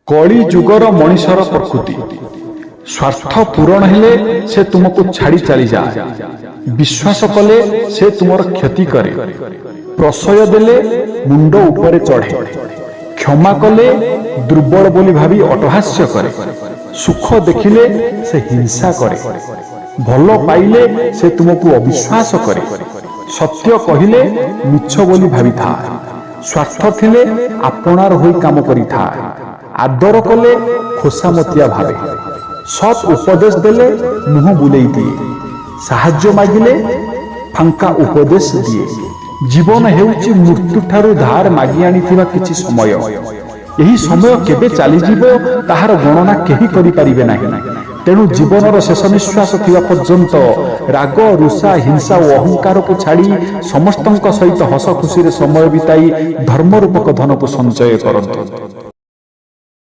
କଳି ଯୁଗର ମଣିଷର ପ୍ରକୃତି। ସ୍ୱାର୍ଥ ପୂରଣ ହେଲେ ସେ ତୁମକୁ ଛାଡ଼ି ଚାଲିଯାଏ। ବିଶ୍ୱାସ କଲେ ସେ ତୁମର କ୍ଷତି କରେ। ପ୍ରଶ୍ରୟ ଦେଲେ ମୁଣ୍ଡ ଉପରେ ଚଢ଼େ। କ୍ଷମା କଲେ ଦୁର୍ବଳ ବୋଲି ଭାବି ଅଟ୍ଟହାସ୍ୟ କରେ। ସୁଖ ଦେଖିଲେ ସେ ହିଂସା କରେ। ଭଲ ପାଇଲେ ସେ ତୁମକୁ ଅବିଶ୍ୱାସ କରେ। ସତ୍ୟ କହିଲେ ମିଛ ବୋଲି ଭାବିଥାଏ। ସ୍ୱାର୍ଥ ଥିଲେ ଆପଣାର ହୋଇ କାମ କରିଥାଏ। ଆଦର କଲେ ଖୋସାମତିଆ ଭାବେ। ସତ୍ ଉପଦେଶ ଦେଲେ ମୁହଁ ବୁଲେଇ ଦିଏ। ସାହାଯ୍ୟ ମାଗିଲେ ଫାଙ୍କା ଉପଦେଶ ଦିଏ। ଜୀବନ ହେଉଛି ମୃତ୍ୟୁଠାରୁ ଧାର ମାଗି ଆଣିଥିବା କିଛି ସମୟ। ଏହି ସମୟ କେବେ ଚାଲିଯିବ, ତାହାର ଗଣନା କେହି କରିପାରିବେ ନାହିଁ। ତେଣୁ ଜୀବନର ଶେଷ ନିଶ୍ୱାସ ଥିବା ପର୍ଯ୍ୟନ୍ତ ରାଗ, ରୁଷା, ହିଂସା ଓ ଅହଙ୍କାରକୁ ଛାଡ଼ି ସମସ୍ତଙ୍କ ସହିତ ହସ ଖୁସିରେ ସମୟ ବିତାଇ ଧର୍ମ ରୂପକ ଧନକୁ ସଞ୍ଚୟ କରନ୍ତୁ।